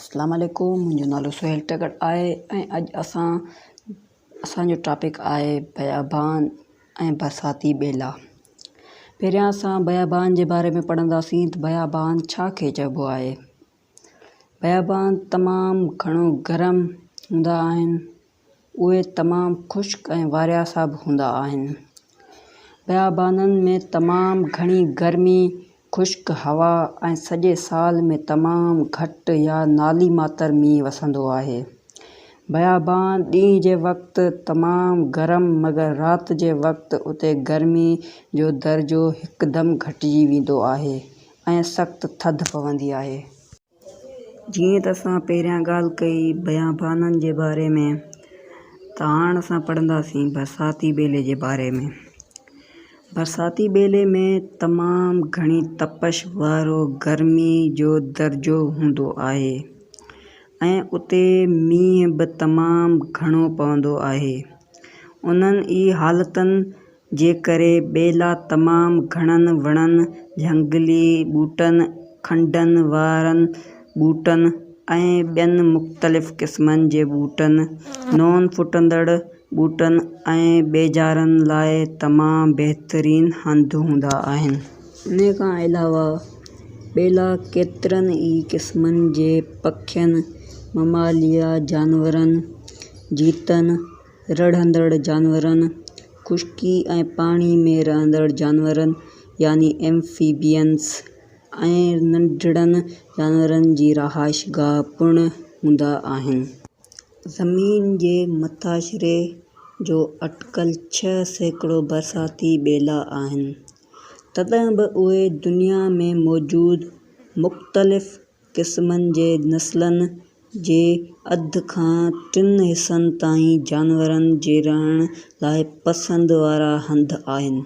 اسلام عليڪم منهنجو نالو سهيل ٽڳڙ آهي ۽ اڄ اسان اسان جو ٽاپڪ آهي بيابان ۽ برساتي ٻيلا پهريان اسان بيابان جي باري ۾ پڙهنداسين ته بيابان ڇا کي چئبو آهي بيابان تمام گهڻو گرم هوندا آهن اهي تمام خشڪ ۽ وارياسا به هوندا آهن. بيابانن ۾ تمام گهڻي گرمي، خشڪ هوا ۽ سڄي سال ۾ تمام گهٽ يا نالي ماتر مينهن وسندو آهي. بيابان ڏينهن جي وقت تمام گرم مگر رات جي وقت اتي گرمي جو درجو هڪدم گهٽجي ويندو آهي ۽ سخت ٿڌ پوندي آهي. جيئن ته اسان پهريان ڳالهه ڪئي بيابانن جي باري ۾ ته هاڻ اسان پڙهنداسين برساتي ٻيلي جي باري ۾ برساتي ٻيلي ۾ تمام گهڻي تپش وارو گرمي جو درجو هوندو آهي ۽ اتي مينهن به تمام گهڻو پوندو آهي انهن ئي حالتن جي ڪري ٻيلا تمام گهڻن وڻن، جهنگلي ٻوٽن، کنڊن وارن ٻوٽن ۽ ٻين مختلف قسمن جي ٻوٽن، نون ڦٽندڙ ٻوٽن ۽ ٻيجارن لاء تمام بهترين هنڌ هوندا آهن. انهيء کان علاوه ٻيلا ڪيترن ئي قسمن جي پکين، مماليه جانورن، جيتن، رڙهندڙ جانورن، خشڪي ۽ پاڻي ۾ رهندڙ جانورن يعني ايمفيبينز ۽ ننڍڙن جانورن جي رهائشگاهه پڻ هوندا آهن. زمين جي مٿاڇري جو اٽڪل 6% برساتي ٻيلا آهن، تڏهن به اهي دنيا ۾ موجود مختلف قسمن جي نسلن جي اڌ کان ٽن حصن تائين جانورن جي رهڻ لاء پسند وارا هنڌ آهن.